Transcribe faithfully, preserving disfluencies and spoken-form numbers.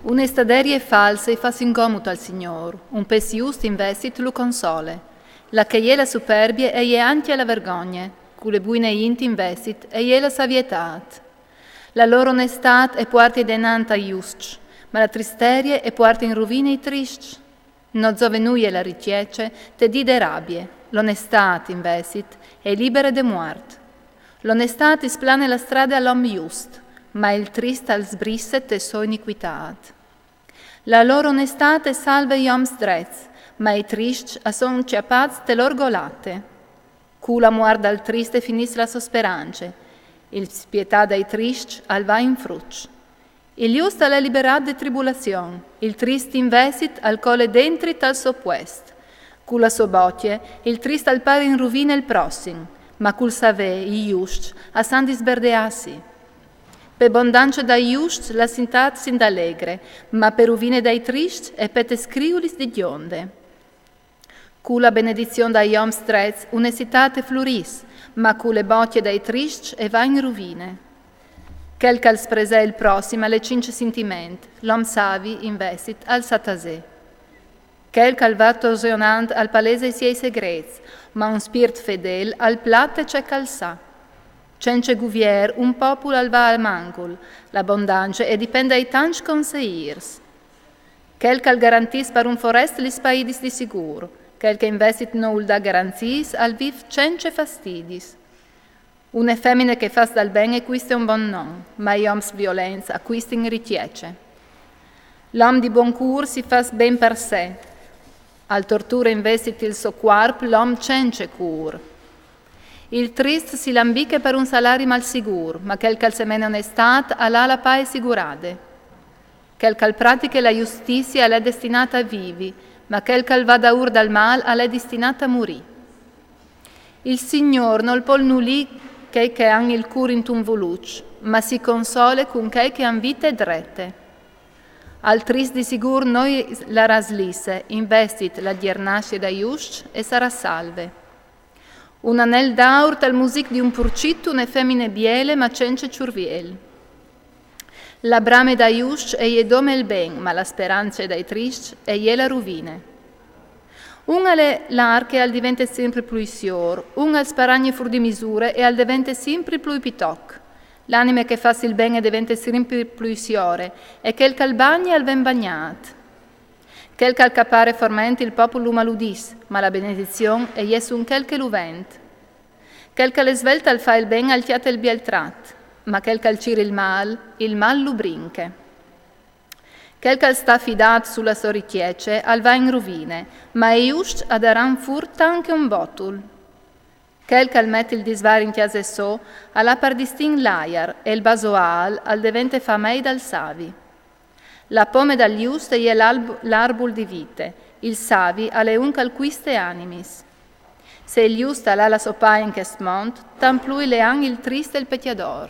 Une staderie false i fâs incomut al Signôr, un pes just investit lu console. La che e je la superbie e je ancje la vergogne, cu le buine int investit e je la savietât. La lôr onestât e puarte denant ai juscj, ma la tristerie e puarte in ruvine i triscj. No zove nuie la ricjece te dì de rabie, la onestât investit e libere de muart. La onestât i splane la strade al om just, ma il trist al sbrisse te sô iniquitât. La lôr onestât e salve i oms drets, ma i triscj a son cjapâts te lôr golate. Cu la muart dal trist e finìs la sô sperance, il spietâ dai triscj al va in fruç. Il just al è liberât de tribulazion, il trist investit al cole dentri tal so puest. Cu la sô bocje, il trist al pare in ruvine il prossim, ma cul savê i juscj a san disberdeâsi. Pe bondance dai juscj la sintât s'indalegre, ma pe ruvine dai triscj e pete scriulis di gjonde. Cu la benedizion dai oms drets une citât e flurìs, ma cu le bocje dai triscj e va in ruvine. Chel ch'al spresè il prossim al è cinc sintiment, l'om savi investit al sa tasè. Chel ch'al va torsionant al palese i siei segrets, ma un spirt fedêl al plate ce ch'al sa. Cence guvier un popul al va al mancul, la bondance e dipende dai tancj conseirs. Chel ch'al garantìs par un forest lis paidis di sigûr, chel che investit no ul dà garanziis al vîf cence fastidis. Une femine che e fâs dal ben e cuiste un bon non, ma i oms violents a cuistin ricjece. L'om di bon cûr si fâs ben par se, al torture investit il so cuarp l'om cence cûr. Il trist si lambiche par un salari malsigûr, ma chel ch'al semene onestât al à la paie sigurade. Chel ch'al pratiche la justizie al è destinât a vivi, ma chel ch'al va daûr dal mâl al è destinât a murî. Il Signôr nol pol nulî chei che a àn il cûr intun vuluç, ma si console cun chei che a àn vite drete. Al trist di sigûr no i la raslisse, investit la gjernasse dai juscj e sarà salve. Un anel d'aur tal music di un purcit, une femine biele ma cence çurviel. La brame dai juscj e je dome il ben, ma la sperance dai triscj e je la ruvine. Un al è lâr e al devente simpri plui siôr, un al sparagne fûr di misure e al devente simpri plui pitoc. L'anime che e fâs il ben e devente simpri plui siore, e chel ch'al bagne al ven bagnât. Chel ch'al capare forment il popul lu maludìs, ma la benedizion e je sun chel che lu vent. Chel ch'al è svelt al fâ il ben al cjate il biel trat, ma chel ch'al cire il mâl, il mâl lu brinche. Chel ch'al sta fidât su la sô ricjece al va in ruvine, ma i juscj a daran fûr tant che un botul. Chel ch'al met il disvar in cjase sô al à par distint l'aiar, e il basoâl al devente famei dal savi. La pome dal just e je l'alb-, l'arbul di vite, il savi al è un ch'al cuiste animis. Se il just al à la sô paie in chest mont, tant plui le àn il trist e il pecjadôr.